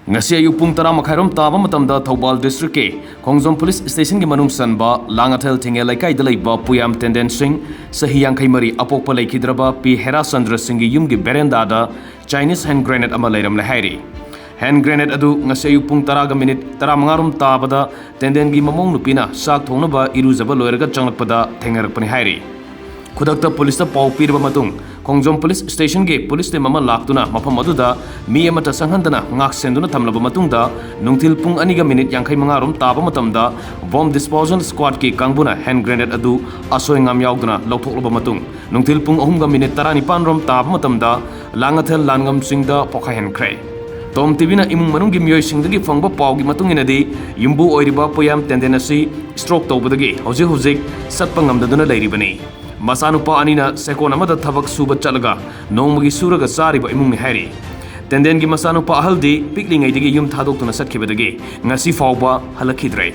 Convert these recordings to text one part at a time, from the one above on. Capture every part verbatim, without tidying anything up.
ꯉꯁꯤ ꯑꯌꯨꯛ ꯄꯨꯡ ꯇꯔꯥ ꯃꯈꯥꯏꯔꯣꯝ ꯇꯥꯕ ꯃꯇꯝꯗ ꯊꯧꯕꯥꯜ ꯗꯤꯁꯇ꯭ꯔꯤꯛꯀꯤ ꯈꯣꯡꯖꯣꯝ ꯄꯨꯂꯤꯁ ꯁ꯭ꯇꯦꯁꯟꯒꯤ ꯃꯅꯨꯡ ꯆꯟꯕ ꯂꯥꯡꯉꯊꯦꯜ ꯊꯤꯡꯉꯦꯜ ꯂꯩꯀꯥꯏꯗ ꯂꯩꯕ ꯄꯨꯌꯥꯝ ꯇꯦꯟꯗꯦꯟ ꯁꯤꯡ, ꯆꯍꯤ ꯌꯥꯡꯈꯩ ꯃꯔꯤ, ꯑꯄꯣꯛꯄ ꯂꯩꯈꯤꯗ꯭ꯔꯕ ꯄꯤ ꯍꯦꯔꯥꯆꯟꯗ꯭ꯔ ꯁꯤꯡꯒꯤ ꯌꯨꯝꯒꯤ ꯕꯦꯔꯦꯟꯗꯥꯗ ꯆꯥꯏꯅꯤꯁ ꯍꯦꯟ ꯒ꯭ꯔꯦꯅꯦꯗ ꯑꯃ ꯂꯩꯔꯝꯂꯦ ꯍꯥꯏꯔꯤ꯫ ꯍꯦꯟ ꯒ꯭ꯔꯦꯅꯦꯗ ꯑꯗꯨ ꯉꯁꯤ ꯑꯌꯨꯛ ꯄꯨꯡ ꯇꯔꯥꯒ ꯃꯤꯅꯤꯠ ꯇꯔꯥꯃꯉꯥꯔꯣꯝ ꯇꯥꯕꯗ ꯇꯦꯟꯗꯦꯟꯒꯤ ꯃꯃꯧ ꯅꯨꯄꯤꯅ ꯆꯥꯛ ꯊꯣꯡꯅꯕ ꯏꯔꯨꯖꯕ ꯂꯣꯏꯔꯒ ꯆꯪꯂꯛꯄꯗ ꯊꯦꯡꯅꯔꯛꯄꯅꯤ ꯍꯥꯏꯔꯤ꯫ ꯈꯨꯗꯛꯇ ꯄꯨꯂꯤꯁꯇ ꯄꯥꯎ ꯄꯤꯔꯕ ꯃꯇꯨꯡ, ꯈꯣꯡꯖꯣꯝ ꯄꯨꯂꯤꯁ ꯁ꯭ꯇꯦꯁꯟꯒꯤ ꯄꯨꯂꯤꯁ ꯇꯤꯝ ꯑꯃ ꯂꯥꯛꯇꯨꯅ ꯃꯐꯝ ꯑꯗꯨꯗ ꯃꯤ ꯑꯃꯠꯇ ꯆꯪꯍꯟꯗꯅ ꯉꯥꯛꯁꯦꯟꯗꯨꯅ ꯊꯝꯂꯕ ꯃꯇꯨꯡꯗ, ꯅꯨꯡꯊꯤꯜ ꯄꯨꯡ ꯑꯅꯤꯒ ꯃꯤꯅꯤꯠ ꯌꯥꯡꯈꯩ ꯃꯉꯥꯔꯣꯝ ꯇꯥꯕ ꯃꯇꯝꯗ ꯕꯣꯝ ꯗꯤꯁꯄꯣꯖꯦꯜ ꯁ꯭ꯀ꯭ꯋꯥꯗꯀꯤ ꯀꯥꯡꯕꯨꯅ ꯍꯦꯟ ꯒ꯭ꯔꯦꯅꯦꯗ ꯑꯗꯨ ꯑꯁꯣꯏ ꯑꯉꯥꯝ ꯌꯥꯎꯗꯅ ꯂꯧꯊꯣꯛꯂꯕ ꯃꯇꯨꯡ, ꯅꯨꯡꯊꯤꯜ ꯄꯨꯡ ꯑꯍꯨꯝꯒ ꯃꯤꯅꯤꯠ ꯇꯔꯥꯅꯤꯄꯥꯟꯔꯣꯝ ꯇꯥꯕ ꯃꯇꯝꯗ ꯂꯥꯡꯉꯊꯦꯜ ꯂꯥꯟꯉꯝꯁꯤꯡꯗ ꯄꯣꯈꯥꯏꯍꯟꯈ꯭ꯔꯦ꯫ ꯇꯣꯝ ꯇꯤꯚꯤꯅ ꯏꯃꯨꯡ ꯃꯅꯨꯡꯒꯤ ꯃꯤꯑꯣꯏꯁꯤꯡꯗꯒꯤ ꯐꯪꯕ ꯄꯥꯎꯒꯤ ꯃꯇꯨꯡ ꯏꯟꯅꯗꯤ, ꯌꯨꯝꯕꯨ ꯑꯣꯏꯔꯤꯕ ꯄꯨꯌꯥꯝ ꯇꯦꯟꯗꯦꯟ ꯑꯁꯤ ꯁ꯭ꯇ꯭ꯔꯣꯛ ꯇꯧꯕꯗꯒꯤ ꯍꯧꯖꯤꯛ ꯍꯧꯖꯤꯛ ꯆꯠꯄ ꯉꯝꯗꯗꯨꯅ ꯂꯩꯔꯤꯕꯅꯤ꯫ ꯃꯆꯥꯅꯨꯄꯥ ꯑꯅꯤꯅ ꯁꯦꯀꯣꯟ ꯑꯃꯗ ꯊꯕꯛ ꯁꯨꯕ ꯆꯠꯂꯒ ꯅꯣꯡꯃꯒꯤ ꯁꯨꯔꯒ ꯆꯥꯔꯤꯕ ꯏꯃꯨꯡꯅꯤ ꯍꯥꯏꯔꯤ꯫ ꯇꯦꯟꯗꯦꯟꯒꯤ ꯃꯆꯥꯅꯨꯄꯥ ꯑꯍꯜꯗꯤ ꯄꯤꯛꯂꯤꯉꯩꯗꯒꯤ ꯌꯨꯝ ꯊꯥꯗꯣꯛꯇꯨꯅ ꯆꯠꯈꯤꯕꯗꯒꯤ ꯉꯁꯤ ꯐꯥꯎꯕ ꯍꯜꯂꯛꯈꯤꯗ꯭ꯔꯦ꯫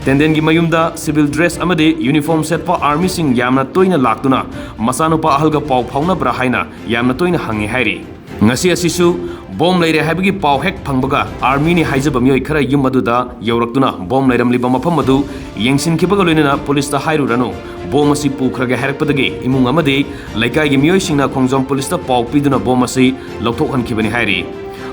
ꯇꯦꯟꯗꯦꯟꯒꯤ ꯃꯌꯨꯝꯗ ꯁꯤꯚꯤꯜ ꯗ꯭ꯔꯦꯁ ꯑꯃꯗꯤ ꯌꯨꯅꯤꯐꯣꯔꯝ ꯁꯦꯠꯄ ꯑꯥꯔꯃꯤꯁꯤꯡ ꯌꯥꯝꯅ ꯇꯣꯏꯅ ꯂꯥꯛꯇꯨꯅ ꯃꯆꯥꯅꯨꯄꯥ ꯑꯍꯜꯒ ꯄꯥꯎ ꯐꯥꯎꯅꯕ꯭ꯔꯥ ꯍꯥꯏꯅ ꯌꯥꯝꯅ ꯇꯣꯏꯅ ꯍꯪꯉꯤ ꯍꯥꯏꯔꯤ꯫ ꯉꯁꯤ ꯑꯁꯤꯁꯨ ꯕꯣꯝ ꯂꯩꯔꯦ ꯍꯥꯏꯕꯒꯤ ꯄꯥꯎ ꯍꯦꯛ ꯐꯪꯕꯒ, ꯑꯥꯔꯃꯤꯅꯤ ꯍꯥꯏꯖꯕ ꯃꯤꯑꯣꯏ ꯈꯔ ꯌꯨꯝ ꯑꯗꯨꯗ ꯌꯧꯔꯛꯇꯨꯅ ꯕꯣꯝ ꯂꯩꯔꯝꯂꯤꯕ ꯃꯐꯝ ꯑꯗꯨ ꯌꯦꯡꯁꯤꯟꯈꯤꯕꯒ ꯂꯣꯏꯅꯅ ꯄꯨꯂꯤꯁꯇ ꯍꯥꯏꯔꯨꯔꯅꯨ, ꯕꯣꯝ ꯑꯁꯤ ꯄꯨꯈ꯭ꯔꯒꯦ ꯍꯥꯏꯔꯛꯄꯗꯒꯤ ꯏꯃꯨꯡ ꯑꯃꯗꯤ ꯂꯩꯀꯥꯏꯒꯤ ꯃꯤꯑꯣꯏꯁꯤꯡꯅ ꯈꯣꯡꯖꯣꯝ ꯄꯨꯂꯤꯁꯇ ꯄꯥꯎ ꯄꯤꯗꯨꯅ ꯕꯣꯝ ꯑꯁꯤ ꯂꯧꯊꯣꯛꯍꯟꯈꯤꯕꯅꯤ ꯍꯥꯏꯔꯤ꯫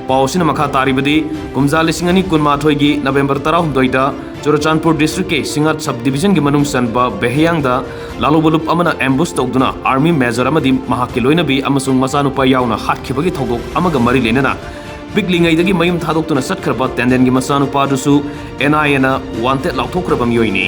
ꯄꯥꯎ ꯑꯁꯤꯅ ꯃꯈꯥ ꯇꯥꯔꯤꯕꯗꯤ, ꯀꯨꯝꯖꯥ ꯂꯤꯁꯤꯡ ꯑꯅꯤ ꯀꯨꯟꯃꯥꯊꯣꯏꯒꯤ ꯅꯕꯦꯝꯕꯔ ꯇꯔꯥꯍꯨꯝꯗꯣꯏꯗ ꯆꯨꯔꯆꯥꯟꯄꯨꯔ ꯗꯤꯁꯇ꯭ꯔꯤꯛꯀꯤ ꯁꯤꯡꯉꯥꯠ ꯁꯕ ꯗꯤꯕꯤꯖꯟꯒꯤ ꯃꯅꯨꯡ ꯆꯟꯕ ꯕꯦꯍꯌꯥꯡꯗ ꯂꯥꯂꯣꯕ ꯂꯨꯞ ꯑꯃꯅ ꯑꯦꯝꯕꯨꯁ ꯇꯧꯗꯨꯅ ꯑꯥꯔꯃꯤ ꯃꯦꯖꯔ ꯑꯃꯗꯤ ꯃꯍꯥꯛꯀꯤ ꯂꯣꯏꯅꯕꯤ ꯑꯃꯁꯨꯡ ꯃꯆꯥꯅꯨꯄꯥ ꯌꯥꯎꯅ ꯍꯥꯠꯈꯤꯕꯒꯤ ꯊꯧꯗꯣꯛ ꯑꯃꯒ ꯃꯔꯤ ꯂꯩꯅꯅ ꯄꯤꯛꯂꯤꯉꯩꯗꯒꯤ ꯃꯌꯨꯝ ꯊꯥꯗꯣꯛꯇꯨꯅ ꯆꯠꯈ꯭ꯔꯕ ꯇꯦꯟꯗꯦꯟꯒꯤ ꯃꯆꯥꯅꯨꯄꯥ ꯑꯗꯨꯁꯨ ꯑꯦꯟ ꯑꯥꯏ ꯑꯦꯅ ꯋꯥꯟꯇꯦꯗ ꯂꯥꯎꯊꯣꯛꯈ꯭ꯔꯕ ꯃꯤꯑꯣꯏꯅꯤ꯫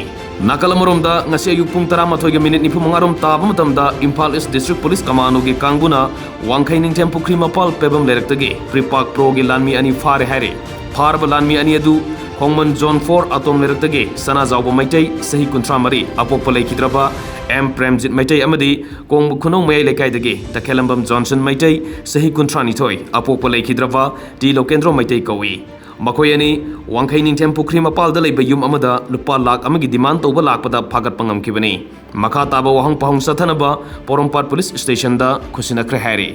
ꯅꯥꯀꯜ ꯑꯃꯔꯣꯝꯗ, ꯉꯁꯤ ꯑꯌꯨꯛ ꯄꯨꯡ ꯇꯔꯥꯃꯥꯊꯣꯏꯒ ꯃꯤꯅꯤꯠ ꯅꯤꯐꯨ ꯃꯉꯥꯔꯣꯝ ꯇꯥꯕ ꯃꯇꯝꯗ ꯏꯝꯐꯥꯜ ꯏꯁ ꯗꯤꯁꯇ꯭ꯔꯤꯛ ꯄꯨꯂꯤꯁ ꯀꯃꯥꯟꯗꯣꯒꯤ ꯀꯥꯡꯕꯨꯅ ꯋꯥꯡꯈꯩ ꯅꯤꯡꯊꯦꯝ ꯄꯨꯈ꯭ꯔꯤ ꯃꯄꯥꯜ ꯄꯦꯕꯝ ꯂꯩꯔꯛꯇꯒꯤ ꯄ꯭ꯔꯤꯄꯥꯛ ꯄ꯭ꯔꯣꯒꯤ ꯂꯥꯟꯃꯤ ꯑꯅꯤ ꯐꯥꯔꯦ ꯍꯥꯏꯔꯤ꯫ ꯐꯥꯔꯕ ꯂꯥꯟꯃꯤ ꯑꯅꯤ ꯑꯗꯨ ꯈꯣꯡꯃꯟ ꯖꯣꯟ ꯐꯣꯔ ꯑꯇꯣꯝ ꯂꯩꯔꯛꯇꯒꯤ ꯁꯅꯥꯖꯥꯎꯕ ꯃꯩꯇꯩ, ꯆꯍꯤ ꯀꯨꯟꯊ꯭ꯔꯥ ꯃꯔꯤ, ꯑꯄꯣꯛꯄ ꯂꯩꯈꯤꯗ꯭ꯔꯕ ꯑꯦꯝ ꯄ꯭ꯔꯦꯝꯖꯤꯠ ꯃꯩꯇꯩ ꯑꯃꯗꯤ ꯀꯣꯡꯕ ꯈꯨꯅꯧ ꯃꯌꯥꯏ ꯂꯩꯀꯥꯏꯗꯒꯤ ꯇꯈꯦꯂꯝꯕꯝ ꯖꯣꯟꯁꯟ ꯃꯩꯇꯩ, ꯆꯍꯤ ꯀꯨꯟꯊ꯭ꯔꯥꯅꯤꯊꯣꯏ, ꯑꯄꯣꯛꯄ ꯂꯩꯈꯤꯗ꯭ꯔꯕ ꯇꯤ ꯂꯣꯀꯦꯟꯗ꯭ꯔꯣ ꯃꯩꯇꯩ ꯀꯧꯏ꯫ ꯃꯈꯣꯏ ꯑꯅꯤ ꯋꯥꯡꯈꯩ ꯅꯤꯡꯊꯦꯝ ꯄꯨꯈ꯭ꯔꯤ ꯃꯄꯥꯜꯗ ꯂꯩꯕ ꯌꯨꯝ ꯑꯃꯗ ꯂꯨꯄꯥ ꯂꯥꯈ ꯑꯃꯒꯤ ꯗꯤꯃꯥꯟ ꯇꯧꯕ ꯂꯥꯛꯄꯗ ꯐꯥꯒꯠꯄ ꯉꯝꯈꯤꯕꯅꯤ꯫ ꯃꯈꯥ ꯇꯥꯕ ꯋꯥꯍꯪ ꯄꯥꯎꯍꯪ ꯆꯠꯊꯅꯕ ꯄꯣꯔꯣꯝꯄꯥꯠ ꯄꯨꯂꯤꯁ ꯁ꯭ꯇꯦꯁꯟꯗ ꯈꯨꯠꯁꯤꯟꯅꯈ꯭ꯔꯦ ꯍꯥꯏꯔꯤ꯫